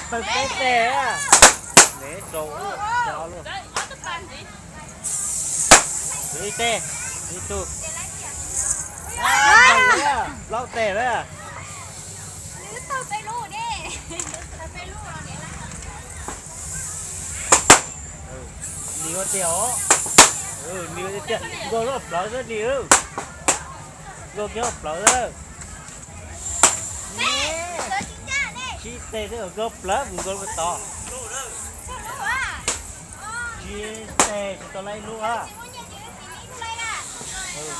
Peb tes, neb rau ub rau ob lub. Ib tes, ib tug. Plaub tes na. Nim ua tiag os. Nim ua tiag, nkauj loj plawv xwb nim. Nkauj kiag plawv xwb. Tsib tes twb nkauj plawv mus nkauj loj tod. Tsib tes tsis tau laib ib lub a.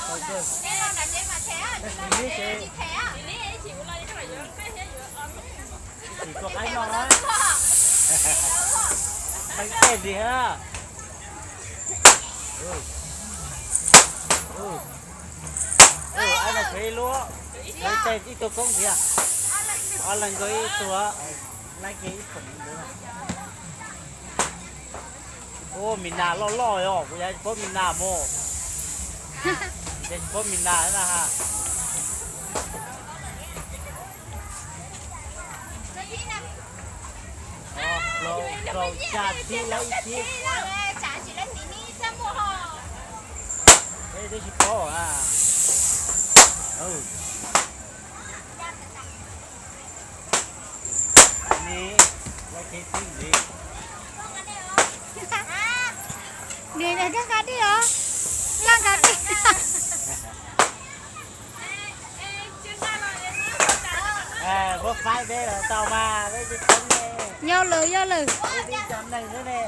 Tab sis neb ces tsis tau qaib no a. Qeeb tej ntxiv a. Ab no tshuav ib lub, tshuav ib tug koob ntxiv. Ob leeg nkauj ib tug, laib kiag ib phoom ntawd. Ua mi nas loj loj os, kuv yav tsis paub mi nas mus. Yav tsis paub mi nas na ha. Rau xya tib laib ib tib. Peb twb tsis paub a. Nws nws koj nqa dij os, koj nqa dij. Puab faib peb los tau mas peb tsis txeeb ne. Yog lawm yog lawm. Peb tib cov neeg xwb ne.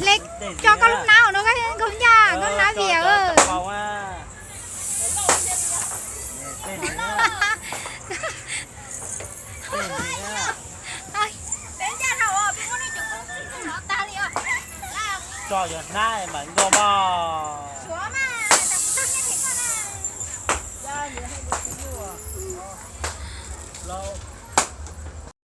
Hle, coj koj lub hnab no, koj hnab vias. Tso yog hnab mas nkauj mog. Laus.